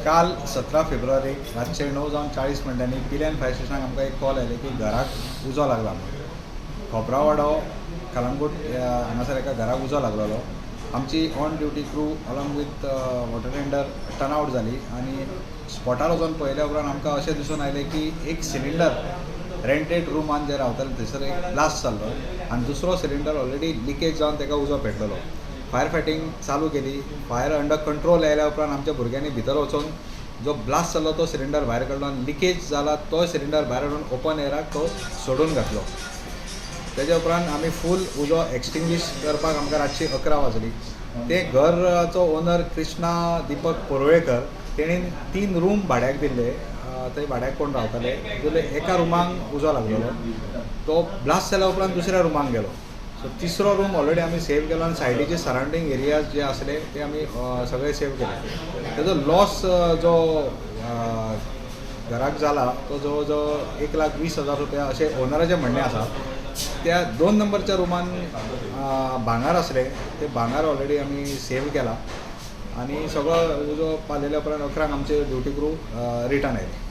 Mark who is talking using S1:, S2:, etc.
S1: काल 17 फेब्रुवारीक रातचे 9 जावन 40 मिनटांनी पिल्यान फायर स्टेशनाक आमकां एक कॉल आयले की घराक उजो लागला म्हणून. खोपरावाडो, कलंगूट हांगासर एका घराक उजो लागलेलो. आमची on duty crew along with water tender turn out जाली आनी स्पॉटार वचोन पळयल्या उपरांत आमकां अशें दिसून आयलें की एक सिलिंडर रेंटेड रुमान जे रावताले थंयसर एक ब्लास्ट जाल्लो आनी दुसरो सिलिंडर ऑलरेडी लिकेज जावन ताका उजो पेटलेलो. फायर फायटींग चालू केली. फायर अंडर कंट्रोल आयल्या उपरांत आमच्या भुरग्यांनी भितर वचून जो ब्लास्ट जाल्लो तो सिलिंडर भायर काडलो आनी लिकेज जाला तो सिलिंडर भायर हाडून ओपन एराक तो सोडून घातलो. तेज्या उपरांत आमी फूल उजो एक्सटिंग्विश करपाक आमकां रातची 11 वाजली. ते घराचो ओनर कृष्णा दीपक परुळेकर, तेणेन तीन रूम भाड्याक दिल्ले. थंय भाड्याक कोण रावताले. तितूंतले एका रुमाक उजो लागलेलो. तो ब्लास्ट जाल्या उपरांत दुसऱ्या रुमाक गेलो. सो तिसरो रूम ऑलरेडी आमी सेव केलो आनी सायडीचे सरावंडींग एरियाज जे आसले ते आमी सगळे सेव केले. तेजो लॉस जो घराक जाला तो जवळ जवळ 1,20,000 रुपया अशें ओनराचें म्हणणें आसा. त्या दोन नंबरच्या रुमान भांगर आसलें. ते भांगर ऑलरेडी आमी सेव केला आनी सगळो उजो पालयल्या उपरांत 11ंक आमचे ड्युटी क्रू रिटर्न आयले.